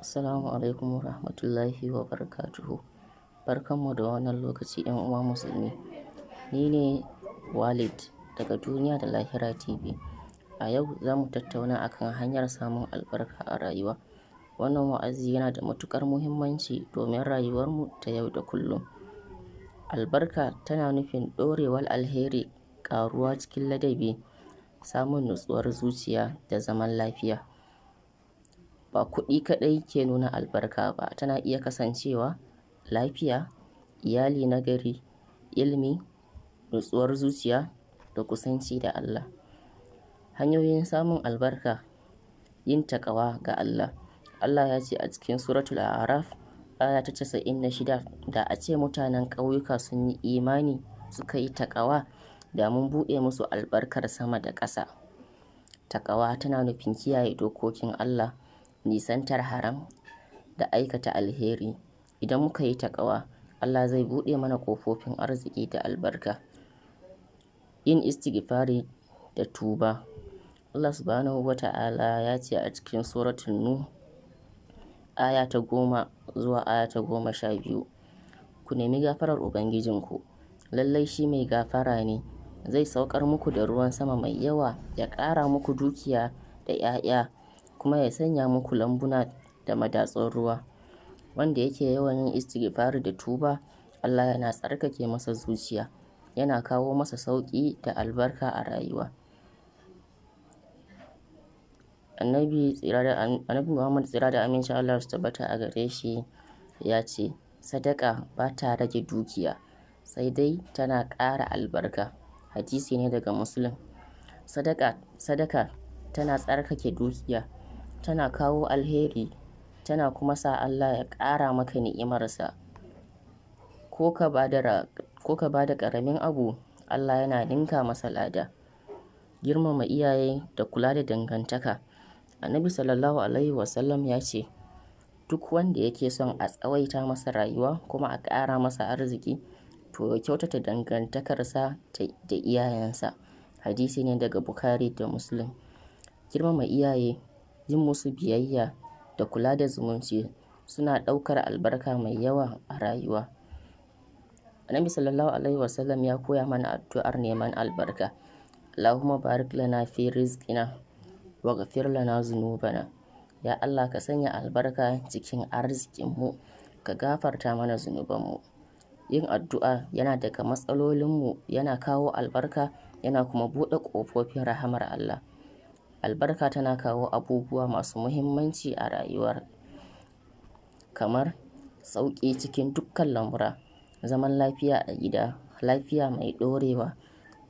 Assalamu alaikum warahmatullahi wabarakatuhu. Barkanmu da wannan lokaci, 'yan uwa musulmi. Ni ne Walid daga Duniya da Lahira TV. A yau za mu tattauna akan hanyar samun albarka a rayuwa. Wannan wa'azi yana da matuƙar muhimmanci domin rayuwarmu ta yau da kullum. Albarka tana nufin ɗorewar alheri, ƙaruwa cikin ladabi, samun nutsuwar zuciya da zaman lafiya. Ba kuɗi kaɗai ke nuna albarka ba, tana iya kasancewa lafiya, iyali na gari, ilimi, nutsuwar zuciya da kusanci da Allah. Hanyoyin samun albarka: yin taƙawa ga Allah. Allah ya ce a cikin Suratul A'raf aya ta 96, da a ce mutanen ƙauyuka sun yi imani suka yi taƙawa, da mun buɗe musu albarkar sama da ƙasa. Taƙawa tana nufin kiyaye dokokin Allah, nisantar haram da aikata alheri. Idan muka yi taƙawa, Allah zai buɗe mana ƙofofin arziki da albarka. Yin istighfari da tuba. Allah Subhanahu wa Ta'ala ya ce a cikin Suratul Nuh aya ta 10 zuwa aya ta 12, ku nemi gafarar Ubangijinku, lallai shi mai gafara ne, zai saukar muku da ruwan sama mai yawa, ya ƙara muku dukiya da ‘ya'ya, kuma ya sanya muku lambuna da madatsun ruwa. Wanda yake yawan yin istighfari da tuba, Allah yana tsarkake masa zuciya, yana kawo masa sauƙi da albarka a rayuwa. Annabi Muhammad, tsira da amincin Allah su tabbata a gare shi, ya ce, sadaka ba ta rage dukiya, sai dai tana ƙara albarka. Hadisi ne daga Muslim. Sadaka tana tsarkake dukiya, tana kawo alheri, tana kuma sa Allah ya ƙara maka ni'imarsa. Ko ka ba da ƙaramin abu, Allah yana ninka masa lada. Girmama iyaye da kula da dangantaka. Annabi Sallallahu Alaihi Wasallam ya ce, duk wanda yake son a tsawaita masa rayuwa kuma a ƙara masa arziki, to ya kyautata dangantakarsa da iyayensa. Hadisi ne daga Bukhari da Muslim. Girmama iyaye, yin musu biyayya da kula da zumunci suna ɗaukar albarka mai yawa a rayuwa. Annabi Sallallahu Alaihi Wasallam ya koya mana addu'ar neman albarka. Allahumma barik lana fi rizqina waghfir lana zunubana. Ya Allah, ka sanya albarka cikin arzikinmu, ka gafarta mana zunubanmu. Yin addu'a yana daga matsalolinmu, yana kawo albarka, yana kuma buɗe ƙofofin rahamar Allah. Albarka tana kawo abubuwa masu muhimmanci a rayuwar, kamar sauƙi cikin dukkan lamura, zaman lafiya a gida, lafiya mai ɗorewa,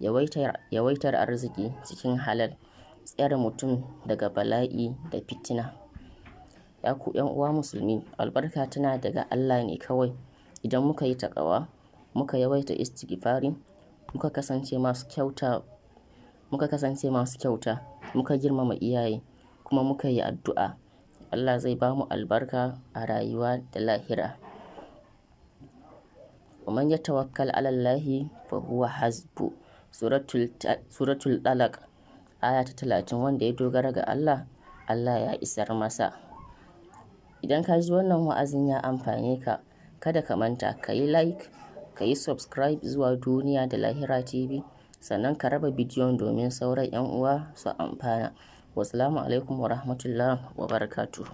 yawaitar arziki cikin halal, tsare mutum daga bala'i da fitina. Ya ku 'yan uwa musulmi, albarka tana daga Allah ne kawai. Idan muka yi taƙawa, muka yawaita istighfari, muka kasance masu kyauta, muka girmama iyaye, kuma muka yi addu'a, Allah zai ba mu albarka a rayuwa da lahira. Wa man yatawakkal ala Allahi fa huwa hasbu. Suratul Talaq aya ta 30. Wanda ya dogara ga Allah, Allah ya isar masa. Idan ka ji wannan wa'azin ya amfane ka, kada ka manta ka yi like, ka yi subscribe zuwa Duniya da Lahira TV, sannan ka raba bidiyon domin sauran 'yan uwa su amfana. Wassalamu alaikum warahmatullahi wabarakatuh.